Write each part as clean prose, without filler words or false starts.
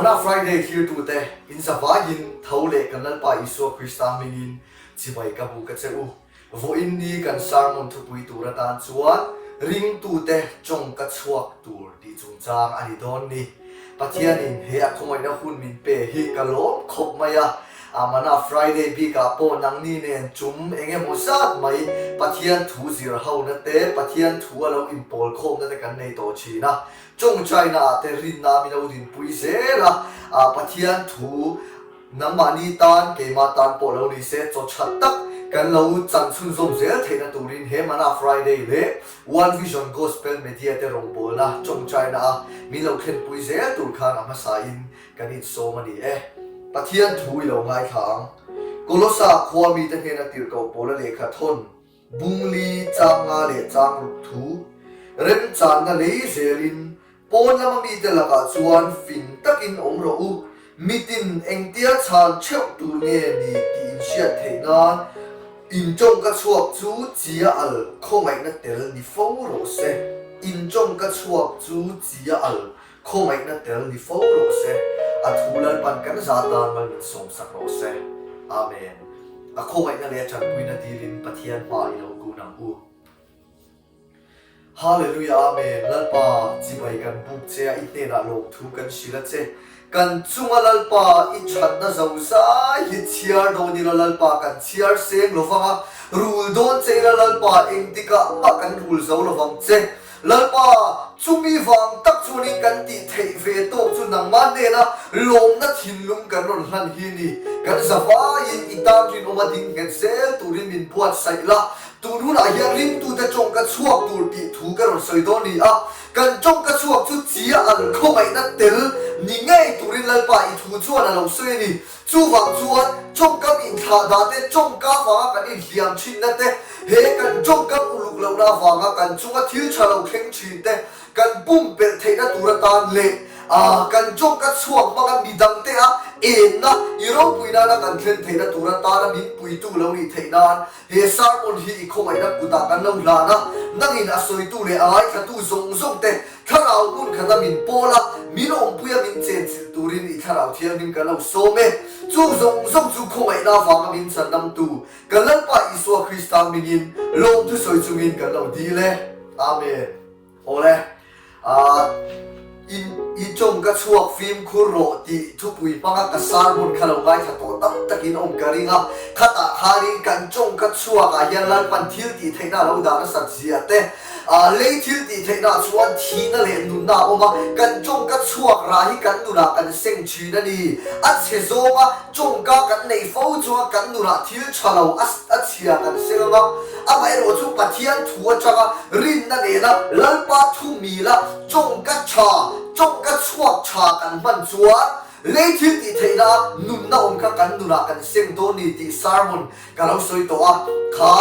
Mana Friday thlirtute, in zavaiin tho leh kan Lalpa Isua Krista hmingin chibai ka buk a che u. Vawiin ni kan sermon thupui tur atan chuan ringtute tawngka chhuak tur tih chungchang a ni dawn ni. Pathianin he a khawngaihna hun min pe hi ka lawm khawp mai a, Amana Friday bikah pawh nangni nen chum eng emaw zat mai Pathian thu zir hona te, Pathian thu a lo inpawl khawmna te kan nei tawh thin a. Chung China ah te rinna min lo dinpui zel a, Pathian thu nangmahni tan, keimah tan pawh lo ni se chaw tha tak kan lo chan chhunzawm zel theihna turin he Mana Friday leh One Vision Gospel Media te rawngbawlna Chung China a min lo thlenpui zel tur khan a hmasain kan insawm a ni e. Pathian thu i lo ngaithla ang. Kolosa khua mite hnena tirhkoh pawla lehkha thawn Bungli chang nga leh chang ruk thu remchanna lei zelin pawn lama mite lakah chuan fing takin awm rawh u, mitin engtia chhan theuh tur nge ni tih in hriat theih nan in tawngka chhuak chu chia al khawngaihna tel ni fo rawh se, in tawngka chhuak chu chia al Khawngaihna tel ni fo rawh se, a thu Lalpan kan za tan mal min sawmsak rawh se. Amen. A khawngaihna leh a tanpuina dilin Pathian hma i lo kun ang u. Hallelujah Amen Lalpa chibai kan buk che a i hnenah lawmthu kan hrilh a che. Kan chunga Lalpa i thatna zo zai hi chhiar dawn ila Lalpa kan chhiar seng lovang a, rul dawn che ila Lalpa engtikah mah kan rul zo lovang che. Lalpa, chumi vang tak chuanin kan tih theih ve tawk chu nangmah hnena lawmna thinlung kan rawn hlan hi ni. Kan zavaiin i tan rinawma ding nghet zel turin min buatsaih la. Tun hunah hian ringtute tawngka chhuak tur tih thu ka rawn sawi dawn ni a. Kan tawngka chhuak chu chia al khawngaihna tel ni ngei turin Lalpa i thu chuan a lo sawi a ni. Chuvang chuan tawngkam inthlahdah te, tawngka vanga kan inhliam thinna te, he kan tawngkam uluk lohna avanga kan chunga thil tha lo thleng thin te kan pumpelh theihna tur atan leh kan tawngka chhuak hmanga midangte a enna i ropui nana kan thlen theihna tur atana min puitu lo nih theih nan he sermon hi i khawngaihna kutah kan lo hlan a, nangin a sawitu leh a ngaithlatu zawng zawng te Thlarau hmun khata min pawl a, min awmpuia min chenchilh turin i Thlarau Thianghlim kan lo sawm e. Chu zawng zawng chu khawngaihna avanga min chhandamtu kan Lalpa Isua Krista hmingin lawmthu sawi chungin kan lo dil e. Amen. Awle. Ah, in i tawng ka chhuak fimkhur rawh tih thupui hmanga ka sermon kha lo ngaithla tawh tam takin awm ka ring a. Khatah khanin kan tawng ka chhuakah hian Lalpan thil tih theihna a lo dah nasat zia te, A lei thil tih theihna chuan thihna leh nunna a awm a, kan tawngka chhuak rah hi kan nunah kan seng thin a ni. A chhe zawnga tawngka kan neih fo chuan kan nunah thil tha lo a chhia kan seng ang a. Amaherawh chu Pathian thu atanga rinna nena Lalpa thu mila tawngka tha, tawngka chhuak tha kan hman chuan lei thil tih theihna nunna awm kha kan nunah kan seng dawn ni tih sermon Ka lo sawi tawh a, kha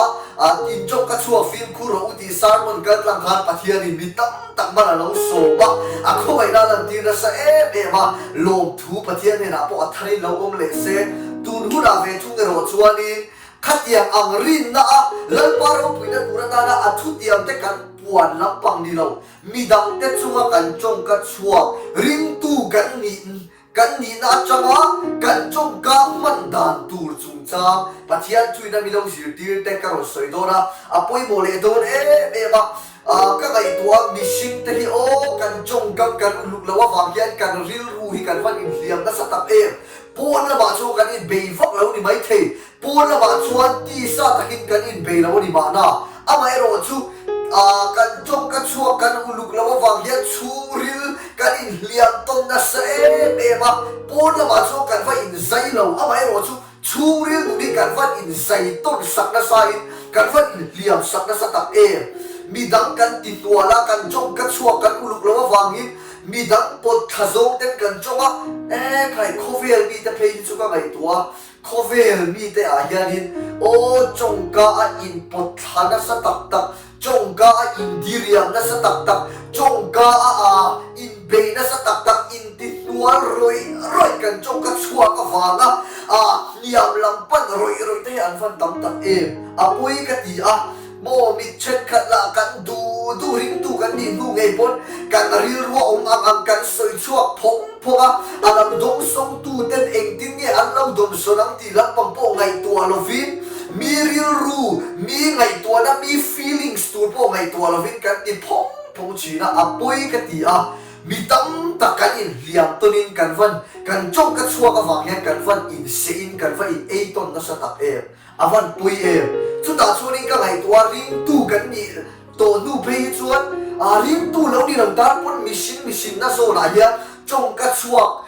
inchawk ka chhuak fimkhur rawh u tih sermon kal tlang khan Pathianin mi tam tak man a lo sawm a, a khawngaihna a lantir nasa em em a, lawmthu Pathian hnenah pawh a tharin lo awm leh se, tun hunah ve thung erawh chuanin khatiang ang rinna a Lalpa ropuina tur atana a thutiamte kan puan lampang ni lo, midangte chunga kan tawngka chhuak ringtu kan nih Kan nihna atanga kan tawngka hman dan tur chungchang Pathian thuina mi lo zirtir te ka rawn sawi dawn a, a pawimawh leh dawn em em a. Ka ngaihtuah a, mihring te hi aw kan tawngkam kan uluk loh avang hian kan rilru hi kan van inhliam nasa tak em. Pawn lamah chuan kan inbei vak lo ni maithei, Pawn lamah chuan tisa takin kan inbei lo a ni mahna. Amaherawh chu kan tawngka chhuak kan uluk lo avang hian chhungril kan inhliam tawn nasa em em a, pawn lamah chuan kan va inzai lo. Amaherawh chu chhungril nun hi kan va inzai tawn sak nasain kan va inhliam sak nasa tak em. Midang kan ti hnual a, kan tawngka chhuak kan uluk lo avangin midang pawt thla zawng ten kan tawng a, e khai khawvel mite phei hi chu ka ngaihtuah a, Khawvel mite ah hianin aw tawngka a inpawt thla nasa tak tak, tawngka a indiriam nasa tak tak, tawngka a a inbei nasa tak tak, intihnual rawih rawih kan tawngka chhuak avanga a hniam lam pan rawih rawih te hi an van tam tak em? A pawi ka ti a. Maw mit thenkhat lah kan duh duh ringtu kan nih hnu ngei pawn kan rilrua awm ang ang kan sawi chhuak phawng phawng a, a lo dawngsawngtu ten engtin nge an lo dawmsawn ang tih lampang pawh ngaihtuah lovin mi rilru, mi ngaihtuahna, mi feelings tur pawh ngaihtuah lovin kan ti phawng phawng thin a, a pawi ka ti a, mi tam tak kan inhliam tawnin kan van kan tawngka chhuak avang hian kan van insehin kan va in ei tawn nasa tak em. A van pui em? Chutah chuanin ka ngaihtuah a, ringtu kan nih tawh hnu phei hi chuan ringtu lo ni lo tan pawn mihring mihrinna zawnah hian tawngka chhuak,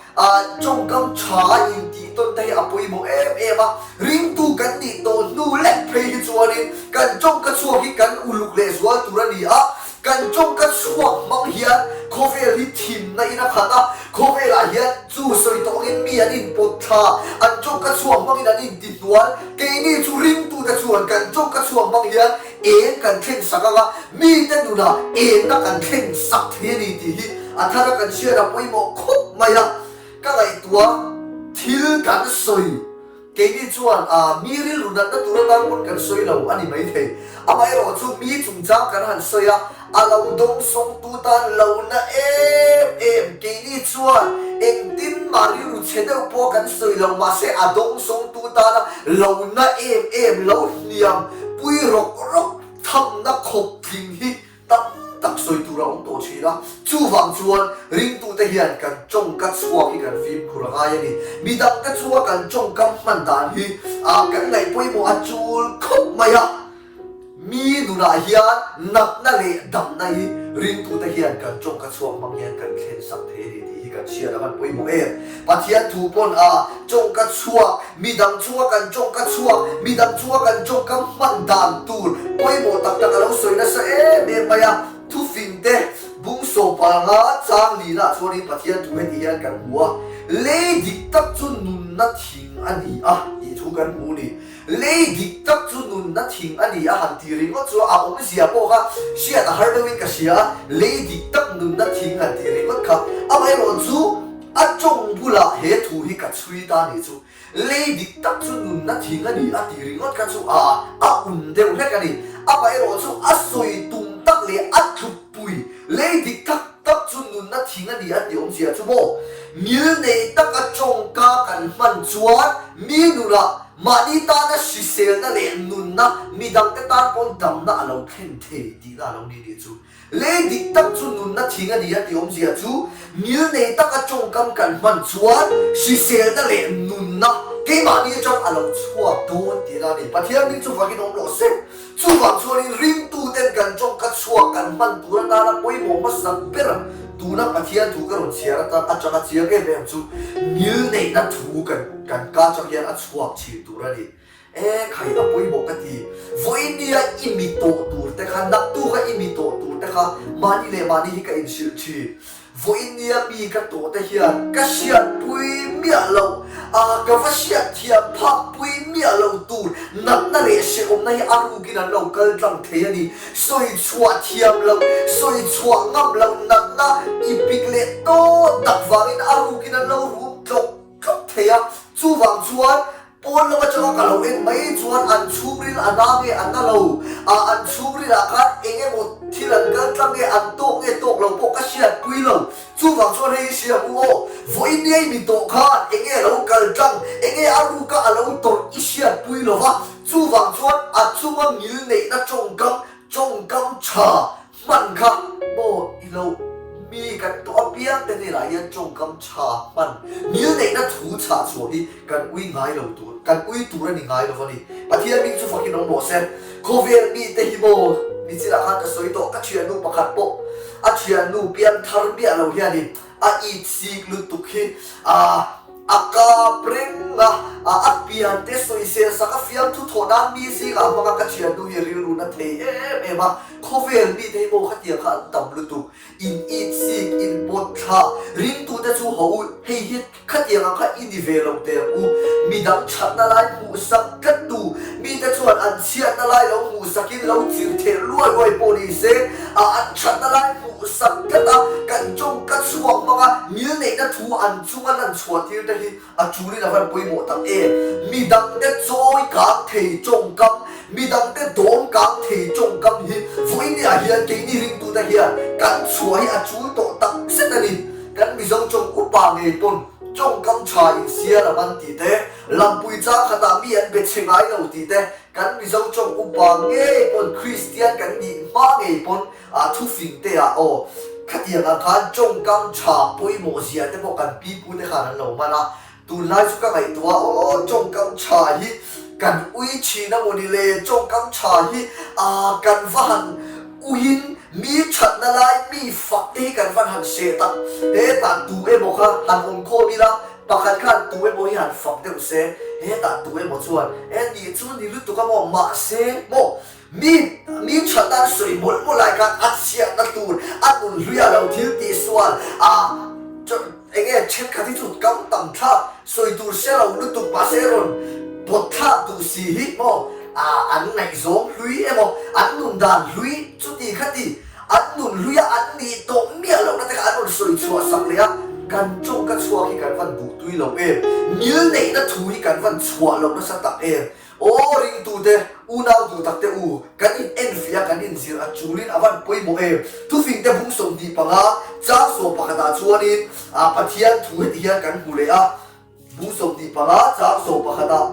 tawngkam tha a intih tawn te hi a pawimawh em em a. Ringtu kan nih tawh hnu lek phei hi chuanin kan tawngka chhuak hi kan uluk lehzual tur a ni a. Kan tawngka chhuak hmang hian khawvel hi thimna in a khat a, khawvelah hian chu sawi tawngin mi an inpawt thla, an tawngka chhuak hmangin an intihnual. Keini chu ringtute chuan kan tawngka chhuak hmang hian eng kan thlen sak ang a, mite nunah enna kan thlen sak thei a ni tih hi a thara kan hriat a pawimawh khawp mai a. Ka ngaihtuah thil kan sawi. Keini chuan a mi rilru natna tur atan pawn kan sawi lo a ni maithei. Amaherawh chu mi chungchang kan han sawi a, a lo dawngsawngtu tan lo na em em. Keini chuan engtin mah rilru chhe deuh pawh kan sawi lo, mahse a dawngsawngtu tana lo na em em, lo hniam pui rawk rawk thamna khawp tling hi tam tak sawi tur a awm tawh thin a, chuvang chuan ringtute hian kan tawngka chhuak hi kan fimkhur a ngai a ni. Midangte chunga kan tawngkam hman dan hi kan ngaih pawimawh a chul khawp mai a, mi nunah hian natna leh damna hi ringtute hian kan tawngka chhuak hmang hian kan thlen sak thei a ni tih hi kan hriat a van pawimawh em. Pathian thu pawn a tawngka chhuak Midang chunga kan tawngka chhuak, midang chunga kan tawngka hman dan tur pawimawh tak tak a lo sawi nasa em em mai a. Thufing te bung sawpanga chang lina chuanin Pathian thu heti hian kan hmu a, Lei dik tak chu nunna thing a ni a tih thu kan hmu ni. Lei dik tak chu nunna thing a ni a han ti ringawt chu a awmzia pawh kha hriat a har deuhin ka hria a, lei dik tak nunna thing han ti ringawt kha amaherawh chu A tawng bulah he thu hi ka chhui ta nih chu lei dik tak chu nunna thing a ni a tih ringawt kha chu a a um deuh hlek a ni. Amaherawh chu a sawi tum tak leh a tlukpui lei dik tak tak chu nunna thing a ni a tih awmzia chu maw ngil nei taka tawngka kan hman chuan mi nunah mahni tana hriselna leh nunna midangte tan pawn damna a lo thlen thei tihna a lo ni nih chu. Lei dik tak chu nunna thing a ni a tih awmzia chu ngilnei taka tawngkam kan hman chuan hriselna leh nunna keimahni atang a lo chhuak dawn tihna a ni. Pathian hming chu vakin awm rawh se. Chuvang chuanin ringtuten kan tawngka chhuak kan hman tur atana pawimawh hmasa ber tuna Pathian thu ka rawn chhiar atan atanga chiang em em chu ngilneihna thu kan kan ka atang hian a chhuak thin tur a ni. E khai a pawimawh ka ti. Vawinia i mi tawh tur te kha, naktuka i mi tawh tur te kha mahni leh mahni hi ka inhrilh thin. Vawinia mi ka tawh te hian ka hriatpui miah lo, a ka va hriatthiam phakpui miah lo tur natna leh hrehawmna hi a rukin an lo kal tlang thei a ni. Sawi chhuah thiam loh, sawi chhuah ngam loh natna i pik leh tawh tak vangin a rukin an lo rum tlawk tlawk thei a. Chuvang chuan Pawn lam atanga ka lo en mai chuan an chhungril a na nge a na lo, ah an chhungril ah khan eng emaw thil an kal tlang nge an tawk nge tawk lo pawh ka hriat pui lo. Chuvang chuan hei hi hria u aw, vawiin ni a i mi tawh khan eng nge a lo kal tlang, eng nge a ruka a lo tawrh i hriat pui lo va, chuvang chuan a chunga ngil neihna tawngkam, tawngkam tha Hman kha maw i lo mi kan tawh apiang te hnenah hian tawngkam tha hman ngil neihna thu chhah chhuah hi kan ui ngai lo tur, kan ui tur a ni ngai lo a ni. Pathian hming chu fakin awm rawh se. Khawvel mite hi maw nichilah khan ka sawi tawh, ka thiannu pakhat pawh a thiannu pianthar miah lo hianin a it sik lutuk hi a a kap reng a, a a pian te sawisel sak a fiamthu thawh nan mi zingah hmanga ka thiannu hi rilru na thei em em a, khawvel mite hi maw khatiang kha an tam lutuk, in it sik, in pawt thla, ringtute chu ho u, hei hi khatiang ang kha i ni ve lo teh ang u, midang thatna lai hmuh sak tlat tu, mite chuan an chhiatna lai lo hmuh sakin lo chir theh luai luai pawh ni se, a an thatna lai hmuh sak tlat a, kan tawngka chhuak hmanga ngilneihna thu an chunga lan chhuah tir te hi a tulin a van pawimawh tak em? Midangte chawi kang thei tawngkam. Midangte dawm kang thei tawngkam hi vawinia hian keini ringtute hian kan chhuah hi a chul tawh tak zet a ni. Kan Mizo tawng upa ngei pawn tawngkam tha insial a man tih te, lampui chang khatah mi an be chhe ngai lo tih te, kan Mizo tawng upa ngei pawn Kristian kan nih hma ngei pawn a thufing te ah aw khatiang ang khan tawngkam tha pawimawh zia te pawh kan pipu te khan an lo man a. Tunlai chu ka ngaihtuah a, aw tawngkam tha hi kan ui thin a mawni le, tawngkam tha hi ah kan va han uiin mi thatna lai mi fak te hi kan van han hreh tak, hetah tu emaw kha han awm khawm ila, pakhat khan tu emaw hi han fak deuh se, hetah tu emaw chuan e nih chu ni lutuk a maw, mahse maw Mi mi tha tan sawi mawlh mawlh lai khan a chhiatna tur a nun hluia lo thil tih sual a eng nge thenkhat hi chu kam tam thlak sawi tur hre lo lutuk mahse rawn pawt thlak duh si hi maw a an ngaihzawng hlui emaw an nun dan hlui chuti khati an nun hluia an nih tawh miah lohna te kha an rawn sawi chhuah sak leh a kan tawngka chhuak hi kan van duh tui lo em ngil neihna thu hi kan van chhuah lo nasa tak em. Aw ringtute, unau duh takte u, kan in enfiah a, kan inzir a chulin a van pawimawh em? Thufingte bung 25, chang 11 ah chuanin Pathian thu heti hian kan hmu leh a, bung 25, chang 11 ah,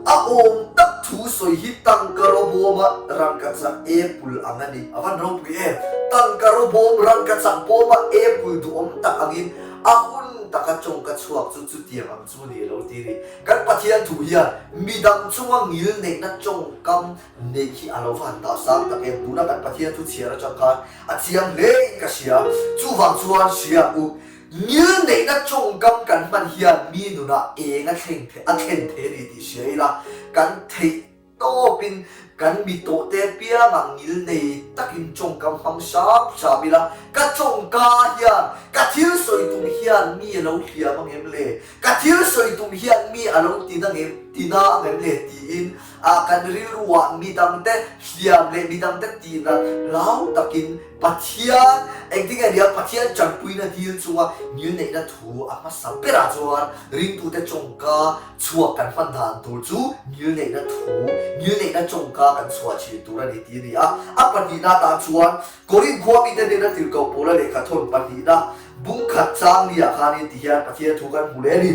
A awm tak thu sawi hi tangka rawbawma rangkachak apple ang a ni. A van ropui em? Tangka rawbawm rangkachak bawma apple duhawm tak angin a hun taka tawngka chhuak chu chutiang ang chu ni lo ti a ni. Kan Pathian thu hian midang chunga ngil neihna tawngkam neih hi a lo va han dah sang tak em? Tuna kan Pathian thu chhiar atang khan a chiang hle in ka hria. Chuvang chuan hria ang u, ngil neihna tawngkam kan hman hian mi nunah eng a thleng a thlen thei a ni tih hria ila kan theih Tawpin kan mi tawhte piangah ngil nei takin tawngkam hmang hram hram ila, ka tawngka hian, ka thil sawi tum hian mi a lo hliam ang em le, ka thil sawi tum hian mi a lo tina ngem, tina ang em le tiin ah kan rilruah midangte hliam leh midangte tinat hlau takin Pathian, engtin nge nia Pathian tanpuina dil chunga ngilneihna thu a hmasa berah chuan ringtute tawngka chhuak kan hman dan tur chu ngilneihna thu, ngilneihna tawngka kan chhuah thin tur a ni tih a ni a. A pahnihna atan chuan Korin khua mite hnena tirhkoh Paula lehkha thawn pahnihna bung khat chang niah khanin ti hian Pathian thu kan hmu leh a ni.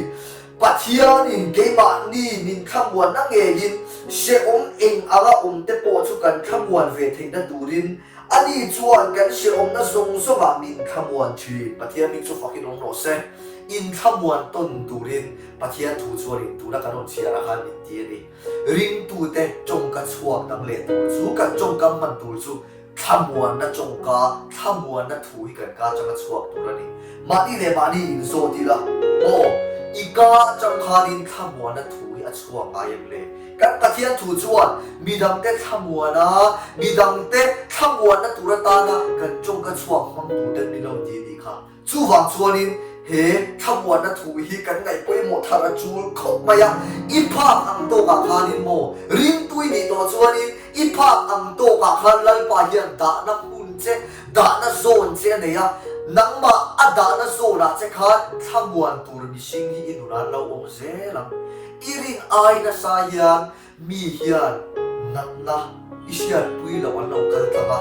Pathianin keimahni min thlamuanna ngeiin hrehawm eng anga awmte pawh chu kan thlamuan ve theihna turin Ani chuan kan hrehawmna zawng zawngah min thlamuan thin. Pathian hming chu fakin awm rawh se. In thlamuan tawn turin Pathian thu chuan in tuna kan rawn chhiarah khan min ti a ni. Ringtute tawngka chhuak dang leh tur chu, kan tawngkam hman tur chu thlamuanna tawngka, thlamuanna thu hi kan ka atanga chhuak tur a ni. Mahni leh mahni in zawt ila, Aw, i ka atang khanin thlamuanna thu hi a chhuak ngai em le? Kan Pathian thu chuan midangte thlamuan a, midangte thlamuanna tur atana kan tawngka chhuak hmang tur ten min lo ti a nih kha. Chuvang chuanin he thlamuanna thu hi kan ngaih pawimawh thar a chul khawp mai a, i phak ang tawkah khanin maw ringtui nih tawh chuanin i phak ang tawkah khan Lalpa hian dahna hmun che, dahna zawn che a nei a, nangmah a dahna zawnah che khan thlamuan tur mihring hi i nunah an lo awm zel ang. I rin ai nasa hian mi hian natna i hriatpui loh an lo kal tlang a,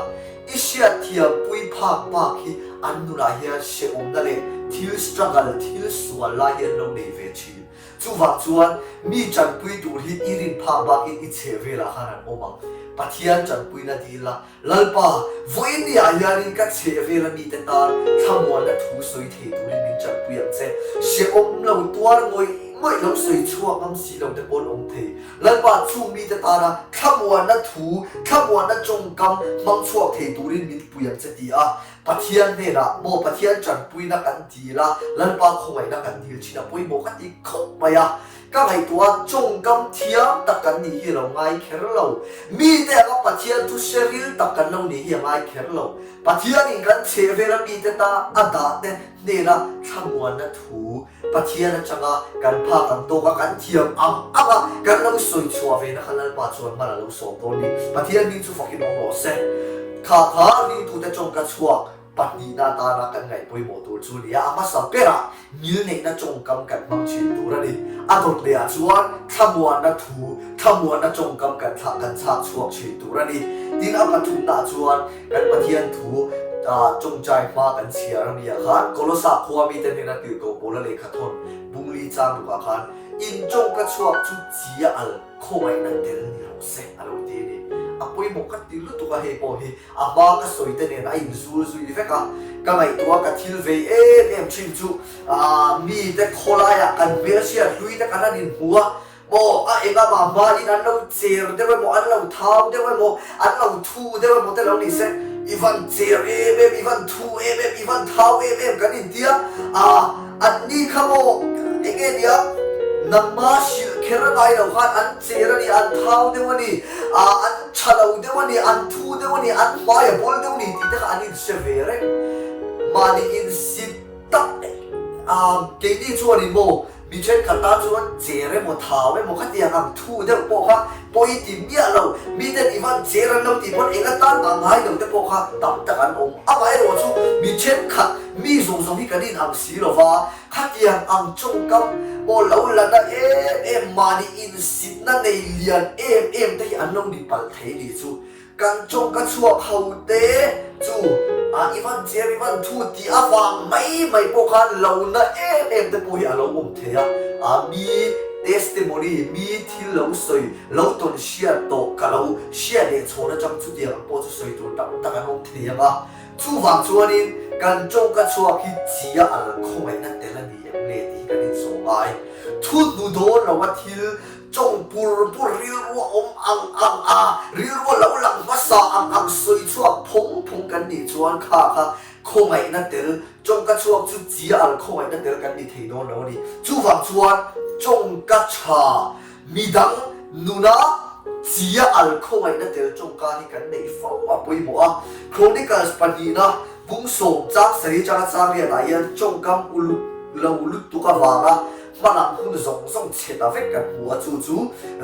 i hriatthiampui phak bak hi an nunah hian hrehawmna leh thil struggle, thil sual lai hi an lo nei ve thin. Chuvang chuan mi tanpui tur hi i rin phak bakin i chheh velah khan an awm ang. Pathian tanpuina dil a, Lalpa, vawiin ni ah hianin ka chheh vela mite tan thlamuanna thu sawi thei turin min tanpui ang che. Hrehawm lo tuar ngawih ngawih lo sawi chhuak ngam si lo te pawh an awm thei. Lalpa, chung mite tana thlamuanna thu, thlamuanna tawngkam hmang chhuak thei turin min pui ang che ti a Pathian hnenah maw Pathian tanpuina kan dil a, Lalpa khawngaihna kan dil thin a pawimawh ka ti khawp mai a. Ka ngaihtuah tawngkam thiam tak kan nih hi a lo ngai kher lo. Mite anga Pathian thu hre ril tak kan lo nih hi a ngai kher lo. Pathianin kan chhehvela mite ta a dah te hnena thlamuanna thu Pathian atanga kan phak ang tawka kan thiam ang anga kan lo sawi chhuah ve na kha Lalpa chuan hman a lo sawm dawn ni. Pathian hming chu fakin awm rawh se. Kha kha ringtute tawngka chhuak. Pahnihna atana kan ngaih pawimawh tur chu nia, a hmasa berah ngilneihna tawngkam kan hmang thin tur a ni. A dawt lehah chuan thlamuanna thu, thlamuanna tawngkam kan thlah kan chhak chhuak thin tur a ni. Tin, a pathumnaah chuan kan Pathian thu tawngtai hma kan chhiar a nia khan Kolosa khua mite hnena tirhkoh Paula lehkha thawn bungli chang rukah khan in tawngka chhuak chu chi a al khawngaihna tel ni rawh se a lo ti a ni. A pawimawh ka ti lutuk a hei pawh hi. A hma ka sawi te nen a inzul zui vek a, ka ngaihtuah ka thil vei em em thin chu aah mi te khawlaiah kan hmelhriat hlui te kan han inhmu a, maw a eng amah hmain an lo cher deuh emaw an lo thau deuh emaw an lo thu deuh emaw te lo ni se i van cher em em i van thu em em i van thau em em kan intia aah an ni kha maw eng nge nia nangma hrilh kher a ngai lo khan an cher a ni an thau deuh a ni aah an Tha lo deuh a ni, an thu deuh a ni, an hmai a bawl deuh a ni tih te kha an inhre ve reng. Mahni insit tak a keini chuanin maw mi thenkhat tan chuan cher emaw thau emaw khatiang ang thu deuh pawh kha pawi ti miah lo, miten i van cher an lo tih pawn eng atan mah ngai lo te pawh kha tam tak an awm. Amaherawh chu mi thenkhat mi zawng zawng hi kan inang si lo va, Khatiang ang tawngkam pawh lo la na em em mahni insitna nei lian em em te hi an lo ni palh thei ni chu. Kan tawngka chhuak ho te chu a i van chiam i van thu tih avang mai mai pawh khan lo na em em te pawh hi a lo awm thei a. A mi testimony, mi thil lo sawi, lo tawn hriat tawh ka lo hriat leh chhawn atang chutiang ang pawh chu sawi tur tam tak an awm thei ang a. Chuvang chuanin kan tawngka chhuak hi chia al khawngaihna tel a ni em le tih hi kan insawm ngai. Thu hnu dawn loa thil tawng pur pur rilrua awm ang ang a, rilrua lo lang hmasa ang ang sawi chhuak phawng phawng kan nih chuan kha kha khawngaihna tel tawngka chhuak chu chia al khawngaihna tel kan ni thei dawn lo a ni. Chuvang chuan tawngka tha Midang nuna chia al khawngaihna tel tawngka hi kan neih fo a pawimawh a. Chronicles pahnihna bungsawm chang sarih atanga chang riatah hian tawngkam uluk lo lutuk avanga hmalam hun zawng zawng chhe ta vek kan hmu a, chu chu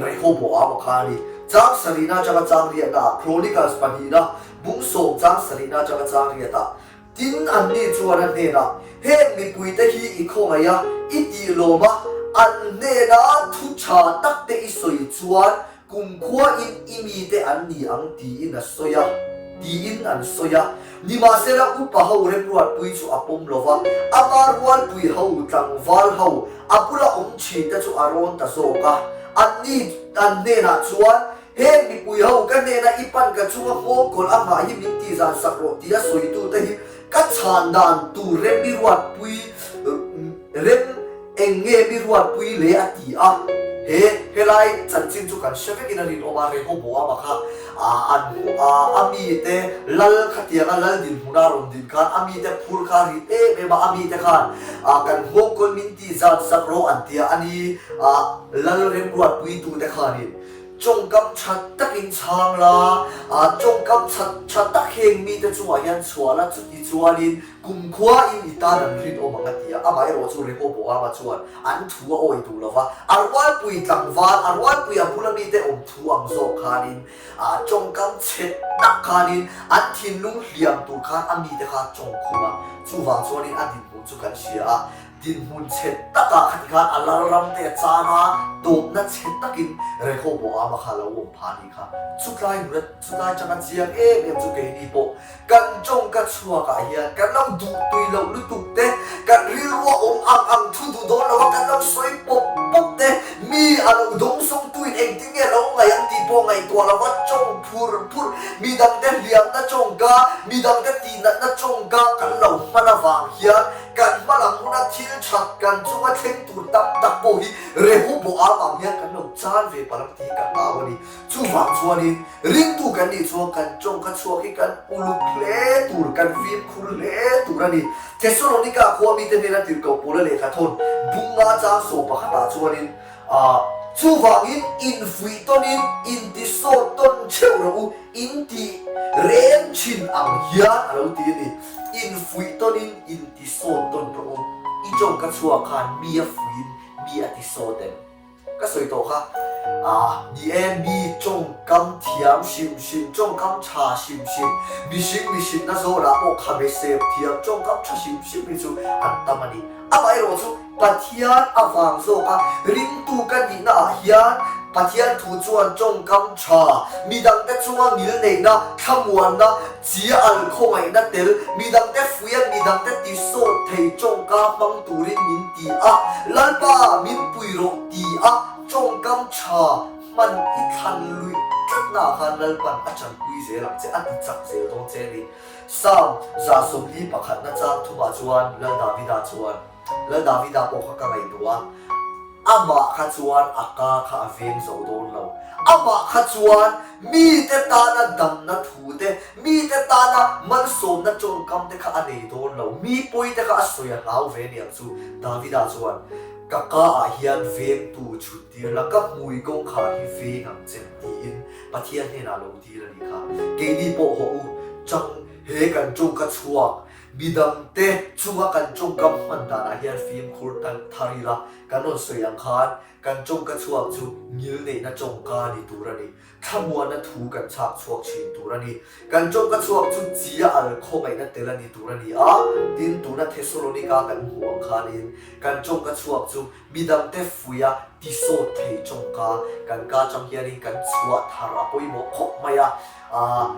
Rehoboam-a kha a ni. Chang sarihna atanga chang riatnaah Chronicles pahnihna bungsawm chang sarihna atanga chang riatah Tin, anni chuan a hnenah, Heng mipuite hi i khawngaih a, i tih lawm a, an hnena thu tha takte i sawi chuan kumkhuain i mite an ni ang tiin a sawi a, tiin an sawi a. Nimahsela, upa ho remruatpui chu a pawm lo va, ama rualpui ho, tlangval ho, a bula awm thinte chu a rawn ta zawk a. Anni an hnenah chuan, Heng mipui ho ka hnena i pan ka chunga nghawngkawl a nghah hi min tihzan sak rawh tia sawitute hi ka chhan dan tur rem mi ruatpui rem eng nge mi ruatpui le a ti a. He helai chanchin chu kan hre vekin a rinawm a, Rehoboam-a kha an hmuh a, a mite lal khatianga lal dinhmuna rawn din khan a mite phur kha a rit em em a, a mite khan kan nghawngkawl min tihzan sak rawh an tia a ni, lal remruatpuitute khanin Tawngkam tha takin chhang la, a tawngkam tha tha tak heng mite chungah hian chhuah la, chuti chuanin kumkhuain i tan an rinawm ang a ti a. Amaherawhchu Rehoboama chuan an thu a awi duh lo va, a rualpui tlangval, a rualpui a bula mite awm thu ang zawk khanin, a tawngkam chhe tak khanin an thinlung hliam tur khan a mite kha a tawng khum a. Chuvang chuanin a dinhmun chu kan hria a. Dinhmun chhe takah khati khan a lalram te a chan a, tawpna chhe takin Rehoboam-a kha a lo awm phah a nih kha. Chutlai nuna chutlai changa chiang em em chu keini pawh kan tawngka chhuakah hian kan lo duh tui loh lutuk te, kan rilrua awm ang ang thu duh dawn lo a kan lo sawi pawp pawp te, mi a lo dawng sawngtuin engtin nge lo ngaih ang tih pawh ngaihtuah lova tawng phur phur, midangte hliamna tawngka, midangte tihnatna tawngka kan lo hman avang hian Kan hmalam huna thil that kan chunga thleng tur tam tak pawh hi Rehoboam ang hian kan lo chan ve palh ang tih hi ka hlau a ni. Chuvang chuanin ringtu kan nih chuan kan tawngka chhuak hi kan uluk hle tur, kan fimkhur hle tur a ni. Thesalonika khua mite hnena tirhkoh Paula lehkha thawn bunga chang sawm pakhatah chuanin, Chuvangin infuih tawnin intisawt tawn theuh rawh u, inti reng thin ang hian a lo ti a ni. Infuih tawnin intisawt tawn rawh u, i tawngka chhuak khan mi a fuiin mi a tisawt em? Ka sawi tawh kha, ni e, mi tawngka. Tawngkam thiam hrim hrim, tawngkam tha hrim hrim, mihring mihrinna zawnah pawh khabe sep thiam tawngkam tha hrim hrim hi chu an tam a ni. Amaherawh chu Pathian avang zawka ringtu ka nihna ah hian Pathian thu chuan tawngkam tha, midangte chunga ngil neihna, thlamuanna, chia al khawngaihna tel, midangte fuia midangte tisawt thei tawngka hmang turin min ti a, Lalpa min pui rawh ti a tawngkam tha hman i thlan luih tlatna ah khan Lalpan a chanpui zel ang che, a ti chak zel dawn che a ni. Psalm 140 pakhatna chang thumah chuan Lal Davida chuan, Lal Davida pawh kha ka ngaihtuah a, amah kha chuan a ka kha a veng zo dawn lo. Amah kha chuan mite tana damna thu te, mite tana malsawmna tawngkam te kha a nei dawn lo. Mi pawi te kha a sawi a hlau ve aniang chu. Davida chuan, Ka ka ah hian vengtu chhut tir la, ka hmui kawngkhar hi veng ang che tiin Pathian hnenah lo dil a nih kha. Keini pawh haw u, chang he kan tawngka chhuak, midangte chunga kan tawngkam hman danah hian fimkhur tan thar ila, kan rawn sawi ang khan kan tawngka chhuak chu ngil neihna tawngka ni tur a ni. Thlamuanna thu kan chhak chhuak thin tur a ni. Kan tawngka chhuak chu chia al khawngaihna tel a ni tur a ni a, tin tuna Thesalonika kan hmuh ang khanin kan tawngka chhuak chu Midangte fuia tisawt thei tawngka kan ka atang hianin kan chhuah thar a pawimawh khawp mai a, aah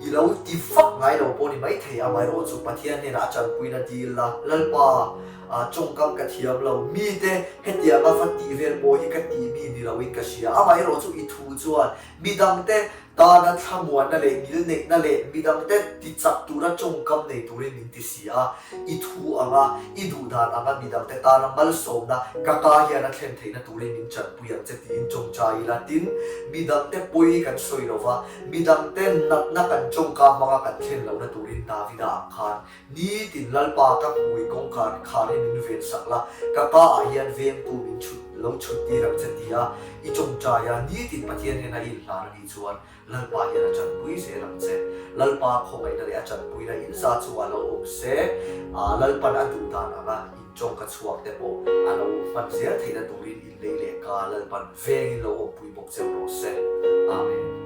i lo ti vak ngai lo pawh ni maithei amaherawh chu Pathian hnenah a tanpuina dil la, Lalpa ah tawngkam ka thiam lo, mite hetianga va tih vel pawh hi ka tih mi ni loin ka hria, amaherawh chu i thu chuan midangte Tana thlamuanna leh ngilneihna leh midangte tichak tura tawngkam nei turin min ti si a, i thu anga, i duhdan anga midangte tana malsawmna ka ka hian a thlen theihna turin min chanpui ang che tiin tawngtai ila. Tin, midangte pawi kan sawi lova, midangte natna kan tawngka hmanga kan thlen lohna turin Davida ang khan Nitin Lalpa ka hmui kawngkhar khar hi min ven sak la, ka ka ah hian vengtu min chhut lo chhut tir ang che tia i tawngtai a, nitin Pathian hian a inhlan a nih chuan Lalpa hian a tanpui zel ang che. Lalpa khawngaihna leh a tanpuina in za chungah lo awm se, Lalpan a duh dan anga in tawngka chhuak te pawh a lo hman zel theihna turin in lei leh ka Lalpan vengin lo awmpui bawk cheu rawh se. Amen.